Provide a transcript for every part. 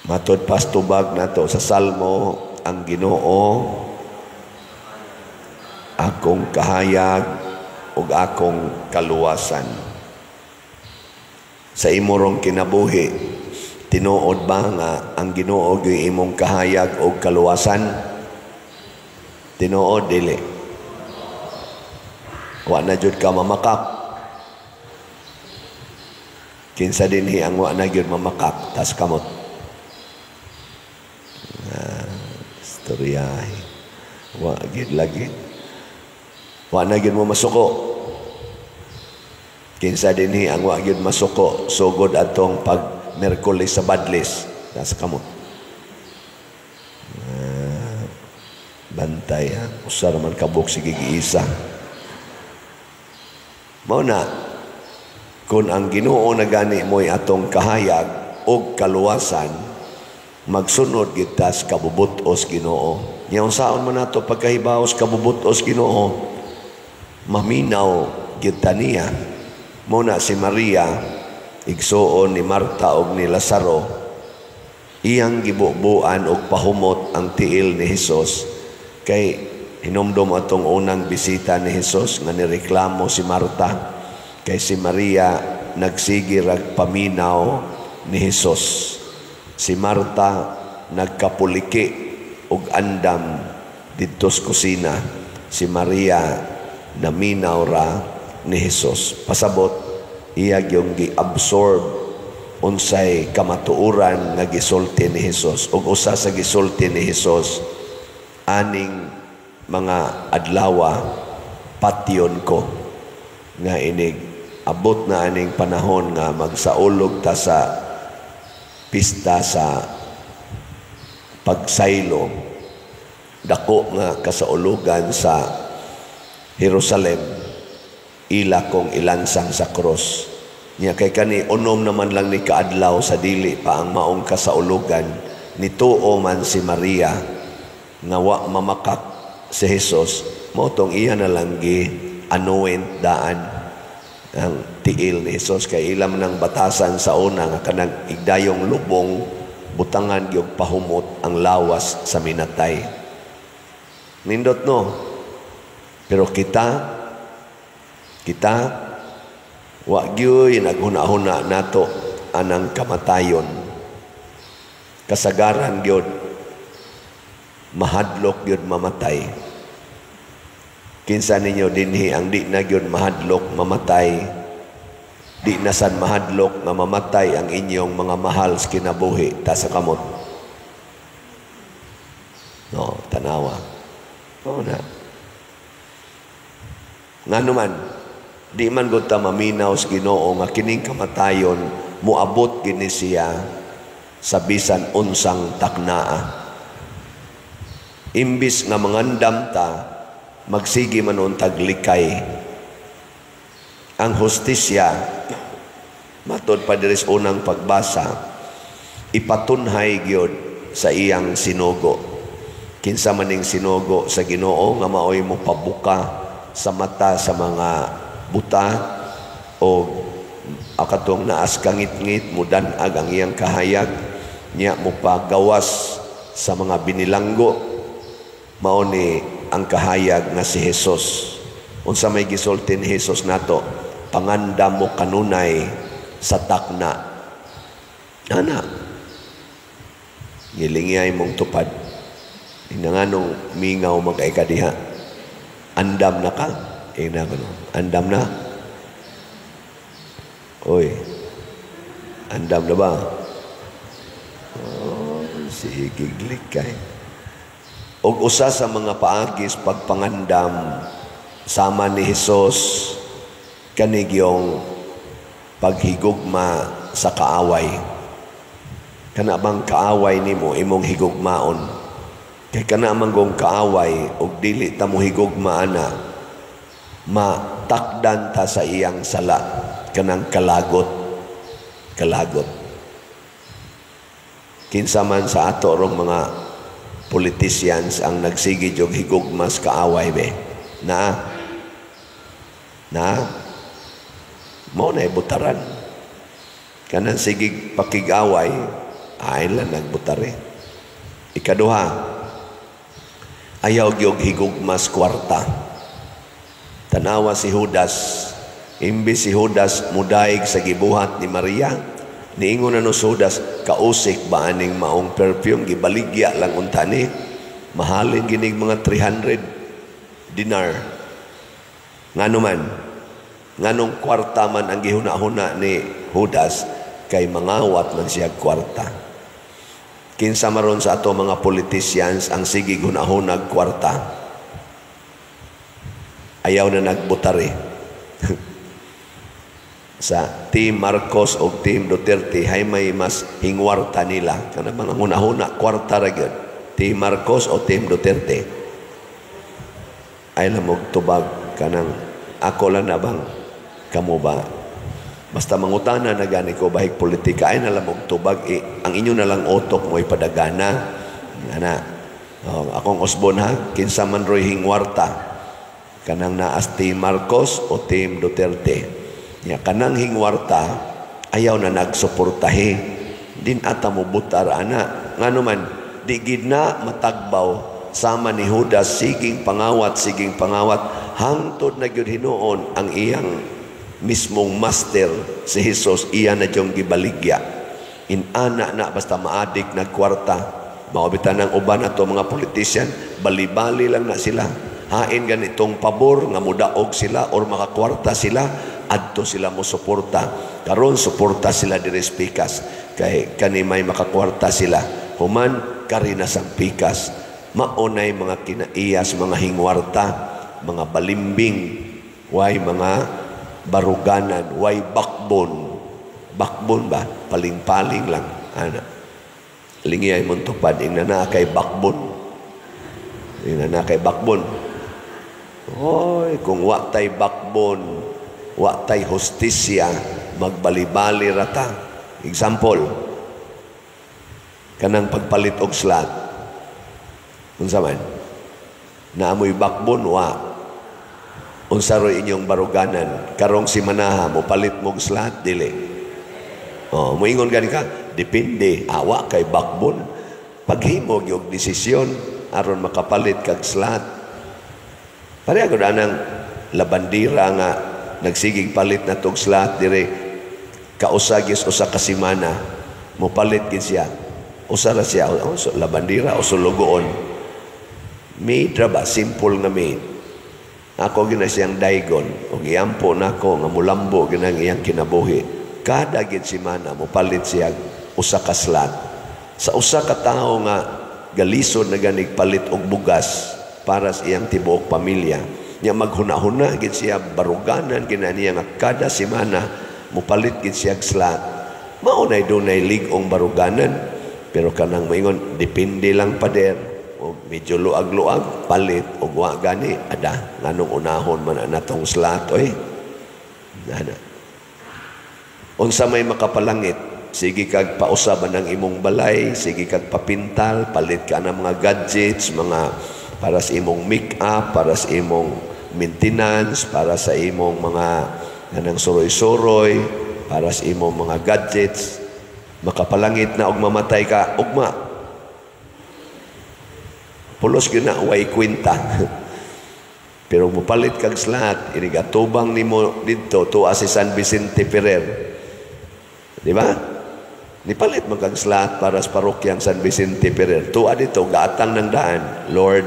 Matod pas tubag nato sa Salmo, ang Ginoo akong kahayag ug akong kaluwasan. Sa imong kinabuhi, tinuod ba nga ang Ginoo gyud imong kahayag ug kaluwasan? Tinuod, dili? Wa na jud ka mamakak. Kinsa dinhi ang wa na gyud mamakak? Tas kamot. Ah, istoryahe. Wa gyud lagi. Wa na gyud mo masuko. Kinsa dinhi ang wa gyud masuko sugod atong pag Merkulis sa Badlis? Tas kamot. Ah, bantay ha. Usa ra man kabuk, sige giisa. Mao na, kung ang Ginoo na gani mo'y atong kahayag og kaluwasan, magsunod kita sa kabubut-os Ginoo. Nya unsaon man nato pagkahibaw sa kabubut-os Ginoo? Maminaw kita niya. Mao na si Maria, igsuon ni Marta og ni Lazaro, iyang gibubuan og pahumot ang tiil ni Hesus, kay hinumdom atong unang bisita ni Hesus nga nireklamo si Marta kay si Maria nagsige rag paminaw ni Hesus. Si Marta nagkapuliki og andam didto sa kusina. Si Maria naminaw ra ni Hesus. Pasabot, iya yung gi-absorb unsay kamatuoran nga gisulti ni Hesus. Ug usa sa gisulti ni Hesus, "Aning mga adlawa patyon ko," nga inig abot na aning panahon nga magsaulog ta sa pista sa pagsaylo, dako nga kasaulugan sa Jerusalem, ila kong ilansang sa krus. Nya kay kani unom naman lang ni kaadlaw sa dili pa ang maong kasaulugan, nituo man si Maria nga wa mamakak si Jesus, mao tong iya na lang gi anoint daan ang tiil ni Jesus, kay ilam ng batasan sa una nga kanang igdayong lubong, butangan gyud pahumot ang lawas sa minatay. Nindot, no? Pero kita kita wa gyuy naghuna-huna nato anang kamatayon. Kasagaran gyud mahadlok gyud mamatay. Kinsa ninyo dinhi ang di na gyud mahadlok mamatay? Di na san mahadlok nga mamatay ang inyong mga mahal sa kinabuhi? Ta sa kamot. No, tanawa. Oo na. Ngano man, di man gud ta maminaw sa Ginoo nga kining kamatayon moabot gini siya sa bisan unsang taknaa. Imbis nga mangandam ta, magsige man untag likay. Ang hustisya, matod pa diri sa unang pagbasa, ipatunhay gyud sa iyang sinugo. Kinsa maning sinugo sa Ginoo nga maoy mo pabuka sa mata sa mga buta o akatong naas kangitngit mudan-ag ang iyang kahayag, niya mo pagawas sa mga binilanggo? Mao ni ang kahayag nga si Jesus. Unsa may gisulti ni Jesus nato? "Pangandam mo kanunay sa takna." Ana, gilingiyay mong tupad. Inanganong mingaw magkay ka diha? Andam na ka? Ina ko, no? Andam na? Oy, andam na ba? Oh, sige, likay. Og usa sa mga paagis pagpangandam sama ni Hesus kanigyong paghigugma sa kaaway. Kana bang kaaway nimo imong higugmaon? Kay kana man gong kaaway og dili ta mo higugma ana, matakdan ta sa iyang sala, kanang kalagot. Kalagot. Kinsa man sa ato rong mga politicians ang nagsige og higugmas kaaway be? Na na mao na ibutaran kanang sige pakig-away. Ay lang nagbutari. Ikaduha, ayaw gyud higugmas kwarta. Tanawa si Judas. Imbis si Judas mudaig sa gibuhat ni Maria, niingon na no si Judas, "Kausik ba aning maong perfume, gibaligya lang unta ni. Mahalin ginig mga 300 dinar." Ngano man? Nganong kwarta man ang gihuna-huna ni Judas? Kay mangawat man siya kwarta. Kinsa maron sa ato mga politicians ang sige hunahunag kwarta? Ayaw na nagbutari. Sa Team Marcos o Team Duterte, hay may mas hingwarta nila? Kana mga hunahuna kwarta ra gyud. Team Marcos o Team Duterte? Ay lang tubag, kanang ako lang na bang, kamo ba? Basta mangutana na gani ko bahig politika, ay na lang og tubag eh, ang inyo na lang utok mo ipadagana ana. Oh, akong usbon ha, kinsa man roy hingwarta, kanang naas Team Marcos o Team Duterte? Ya, kanang hingwarta ayaw na nagsuportahe din ata mo butar ana. Ngano man? Di gid na matagbaw, sama ni Judas, siging pangawat, siging pangawat, hangtod na gyud hinuon ang iyang mismong master, si Jesus, iya na diyong gibaligya. Inana na, basta maadik nagkwarta. Mao bitaw ng uban ato mga politician, bali-bali lang na sila. Hain ganitong pabor nga mudaog sila or makakwarta sila, adto sila mo suporta. Karon suporta sila diri sa pikas kay kani may makakwarta sila. Human kari na sang pikas. Maunay mga kinaiyas, mga hingwarta, mga balimbing, way mga baruganan, way backbone. Backbone ba? Paling-paling lang. Ana. Lingiyay mong tupad, ingna na kay backbone. Ingna na kay backbone. Oy, kung wa tay backbone, wa tay hustisya, magbalibali rata. Example, kanang pagpalit og slot. Unsa man? Naamoy backbone, wa. Unsa roy inyong baruganan? Karong simanaha mo palit mo og slot, dili? Oh, moingon gani ka, depende, awa kay backbone. Paghimo og desisyon aron makapalit kag slot. Pareha gud anang labandira nga nagsigig palit na tog slot dire kausagis usa ka semana mopalit gid siya. Usa ra siya, oh, so, labandira o sulugoon. Maid ra ba? Simple nga maid. Ako gina siyang daygon ug iampo nako nga mulambo ginang iyang kinabuhi. Kada gid semana mopalit siya usa ka slot. Sa usa ka tawo nga galisod na ganig palit og bugas para sa iyang tibuok pamilya. Nya maghuna-huna gid siya, baruganan gina niya nga kada semana mopalit gid siya og slot. Mao nay dunay lig-ong baruganan. Pero kanang moingon, "Depende lang, pader," o medyo luag-luag palit og wa gani ada, nganong unahon man na tong slot oy? Ana. Unsa may makapalangit? Sige kag pausaban ang imong balay, sige kag papintal, palit ka ng mga gadgets, mga para sa imong make-up, para sa imong maintenance, para sa imong mga kanang suroy-suroy, para sa imong mga gadgets. Makapalangit na og mamatay ka ugma. Pulos gyud na, way kwenta. Pero mopalit kag slot, inigatubang nimo didto tuwa si San Vicente Ferrer. Di ba? Nipalit man kag slot para sa parokyang San Vicente Ferrer. Tuwa dito, gaatang ng daan. "Lord,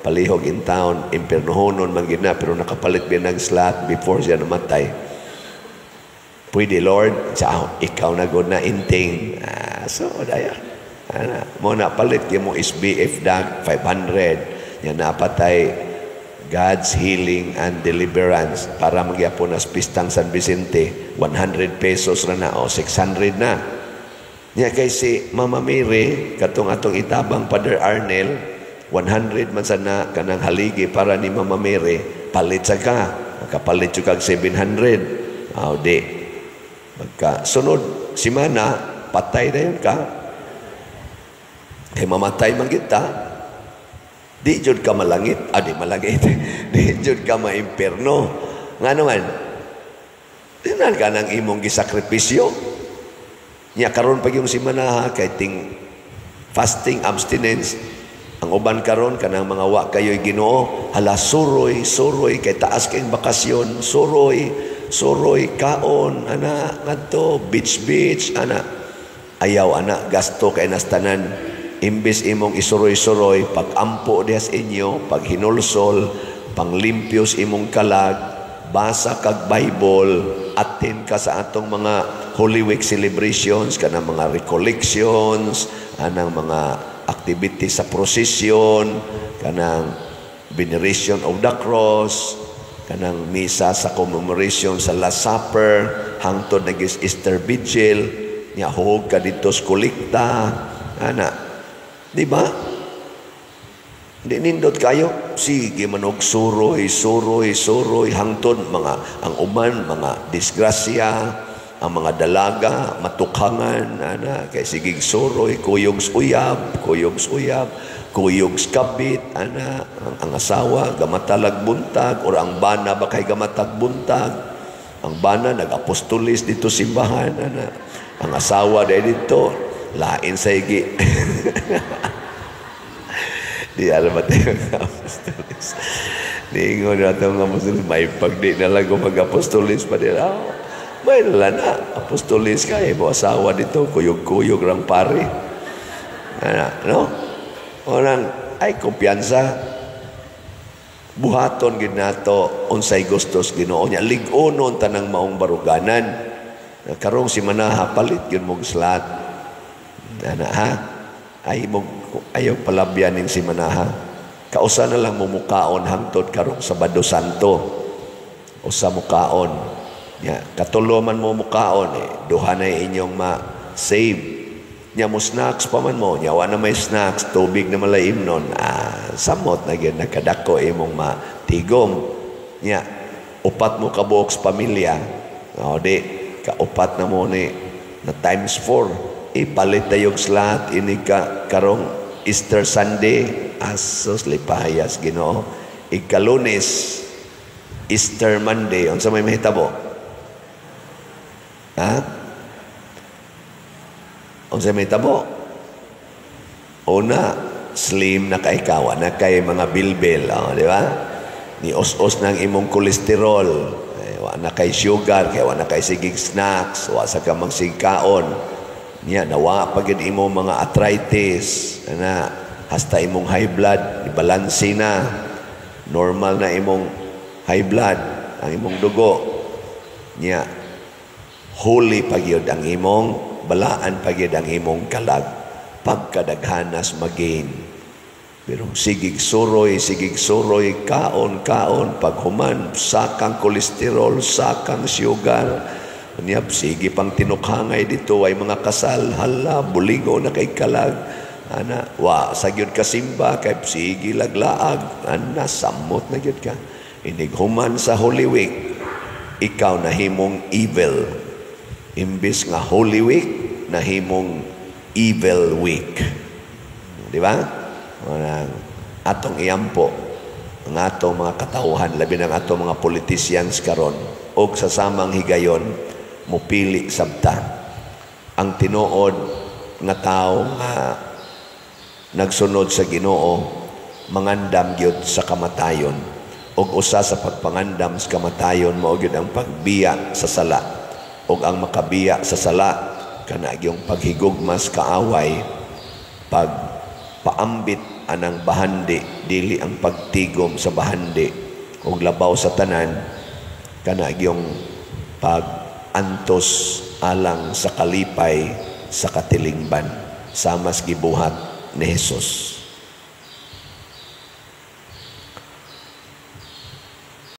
palihog in town, impernohonon man gid na, pero nakapalit bin ng slot before siya namatay. Pwede, Lord, sa ikaw na gud na inting." Ah, so, daya. Ana, mo na palit mo SBF dag 500. Yan napatay God's healing and deliverance para magyapon na pistang San Vicente, 100 pesos ra na o 600 na. Niya kay si Mama Mary katong atong itabang Father Arnel, 100 man sana kanang haligi para ni Mama Mary, palit sa ka. Makapalit jud kag 700. Aw di. Magka sunod simana patay na yun ka. Kay mamatay man kita, di jud ka malangit, ah, di malangit, di jud ka maimperno. Nga naman, tinan ka ng imong gisakripisyo. Nya karon pag yung simanaha kay ting fasting, abstinence, ang uban karon kanang mga wa kayo'y Ginoo, hala, suroy, suroy kay taas kay bakasyon, suroy, suroy kaon ana ngadto beach beach ana. Ayaw ana, gasto kay nastanan. Imbes imong isuroy-suroy pag-ampo diha sa inyo, pag hinulsol, panglimpyos imong kalag, basa kag Bible, attend ka sa atong mga Holy Week celebrations, kanang mga recollections, anang mga activities sa procession, kanang veneration of the cross, kanang misa sa commemoration sa Last Supper, hangtod nagis Easter Vigil, nya huog ka dito sa kolekta, ana. Di ba? Di nindot kayo? Sige manog suroy, suroy, suroy, hangtod mga ang uban, mga disgrasya, ang mga dalaga, matukhangan, ana, kay sigig suroy, kuyog uyab, kuyog uyab, kuyog kabit, ana, ang asawa, gamatalag buntag, or ang bana ba kay gamatag buntag, ang bana nag-apostolis dito simbahan, ana, ang asawa dahil dito, lain sa igi. Di alam ba tayo ng apostolis? Niingon na itong apostolis, may pagdi na lang kung mag-apostolis pa din. Oh, may nala na, apostolis ka, eh, mo asawa dito, kuyog-kuyog rang pare. Ana, no? Unang, ay, kumpiyansa. Buhaton gid nato unsay gustos Ginoo niya. Lig-onon tanang maong baruganan. Karong si Manaha, palit yun mong slot. Ana, ha? Ay mo ayaw palabyan ning si Manaha. Kausa na lang mo mukaon hangtod karong Sabado Santo. Usa mukaon. Nya katulo man mo mukaon eh, duha na inyong ma-save. Nya mo snacks pa man mo, nya wa na may snacks, tubig na malaim nun. Ah, samot na gyud nakadako imong matigom. Nya upat mo ka buok sa pamilya. O di kaupat na mo ni na times 4. Ipalit tayong slot ini ka karong Easter Sunday, asos lipayas Ginoo. Ikalunes, Easter Monday, unsa may mahitabo? Ha? Unsa may mahitabo? Una, slim na kay ka, wa na kay mga bilbil, oh, di ba? Ni os-os ng imong kolesterol, eh, wa na kay sugar, kay wa na kay sigig snacks, wa sa ka magsigkaon. Niya, nawa pa gid imo mga arthritis, ana, hasta imong high blood, ibalanse na. Normal na imong high blood, ang imong dugo. Niya, holy pa gyud ang imong, balaan pa gyud ang imong kalag. Pagkadaghanas magain. Pero sigig suroy, kaon, kaon, paghuman, sakang kolesterol, sakang sugar. Niya, sige pang tinukhangay dito ay mga kasal, hala, buligo na kay kalag. Ana, wa, sa gyud kasimba, kay sige laglaag, ana, samot na gyud ka. Inighuman sa Holy Week, ikaw nahimong evil. Imbis nga Holy Week, nahimong Evil Week. Di ba? Manang atong iampo ang atong mga katauhan, labi ng atong mga politicians karon, og sa samang higayon mupili sabta ang tinuod nga tawo nga nagsunod sa Ginoo, mangandam gyud sa kamatayon. Og usa sa pagpangandam sa kamatayon mao gyud ang pagbiya sa sala. Og ang makabiya sa sala kana gyung paghigugmas kaaway, pagpaambit anang bahandi, dili ang pagtigom sa bahandi, og labaw sa tanan kana gyung pagantos alang sa kalipay sa katilingban, samas gibuhat ni Jesus.